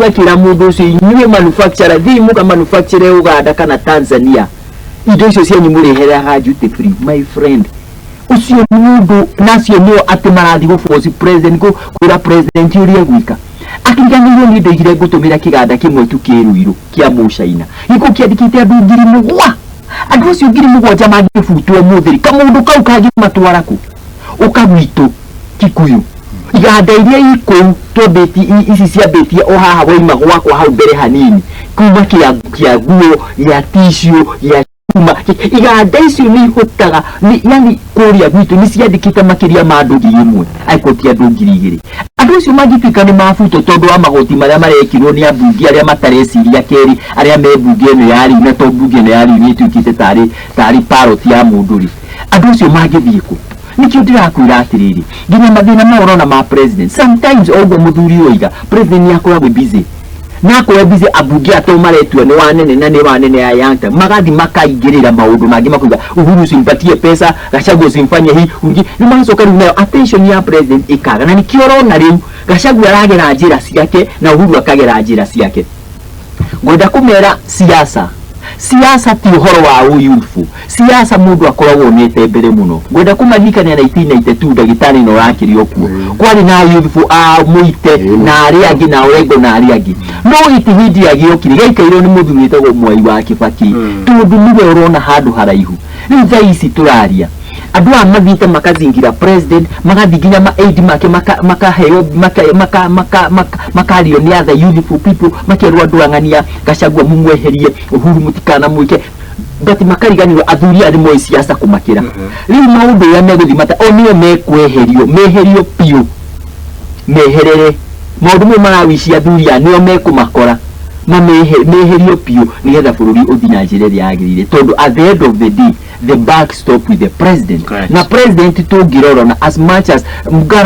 Akĩra mũndũ ũcio, inyuĩ manufacturer, thiĩ mũka manufacture Uganda kana Tanzania, indo icio cianyu mũrĩheraga duty free. My friend, ũcio nĩ mũndũ nacio nĩo atĩ marathiĩ gũforce president, kwĩra president ũrĩa egwĩka, akĩriganĩirwo nĩ ndoigire ngũtũmĩra kĩganda kĩmwe tu kĩ Ruiru kĩa Mũcaina gĩkũ kĩandĩkĩte andũ 7,000. Andũ acio 7,000 mangĩbutwo ũmũthĩ rĩ, kamũndũ kau kangĩmatwara kũ? Ũka gwitũ Kikuyu, iganda iria ikũu twambĩtie, ici ciambĩtie o haha waima gwakwa hau mbere hanini, kuma kĩa nguo, gĩa tissue, gĩa cuma, iganda icio nĩ ihotaga yani kũrĩa gwitũ nĩ ciandĩkĩte makĩria ma andũ 1,000, angĩkorwo ti andũ 2,000. Andũ acio mangĩtuĩka nĩ mabutwo tondũ wa magoti marĩa marekirwo nĩ ambunge arĩa matareciria kerĩ, arĩa me mbunge ĩno ya rĩu, na to mbunge ĩno ya rĩu nĩ ĩtuĩkĩte tarĩ parrot ya mũndũ rĩ, andũ acio mangĩthiĩ kũ? Nĩkĩo ndĩrakwĩra atĩrĩrĩ, nginya mathĩna maya ũrona ma president, sometimes o ũguo mũthuri oiga, president nĩ akoragwo busy na akorwo busy, ambunge ato maretua nĩ wanene na nĩ wanene ya yanta magathi makaingĩrĩra maũndũ mangĩ, makuga Uhuru usimpatie pesa, Gachagua usimfanye hii ungi, nĩ magacoka rĩu nayo attention ya president ĩkaga, na nĩkĩo ũrona rĩu Gachagua aragera njĩra ciake na Uhuru akagera njĩra ciake. Ngwenda kũmera siasa, siasa ti ũhoro wa ũyuthu, siasa mũndũ akoragwo onete mbere mũno. Ngwenda kũmaririkania 1992, ndagĩtarĩ na ũrakĩrĩ o kuo, kwarĩ na youthful a Mũite na arĩa angĩ na Orengo na arĩa angĩ, no gĩtĩ hĩndĩ ĩrĩa gĩokire gĩaikairwo nĩ mũthuri wĩtagwo Mwai wa Kibaki, tondũ nĩwe ũrona handũ haraihu. Rĩu thaa ici tũraria, andũ aya mathiĩte makazingira president, magathiĩ nginya ma aid make, makaheo makario nĩ other youthful people, makerwo andũ ang'ania Gachagua mumweherie, Uhuru mũtikanamwĩke, but makariganĩrwo athuri aya nĩ moĩ siasa kũmakĩra. Rĩu maũndũ ũrĩa megũthiĩ mata o nĩo mekweherio, meherio biũ, meherere maũndũ mau marawici athuri aya nĩo mekũmakora, meherio biũ nĩgetha bũrũri ũthiĩ na njĩra ĩrĩa yagĩrĩire, tondũ at the end of the day the buck stop with the president. Correct. Na president tũngĩrora na as much as Mugara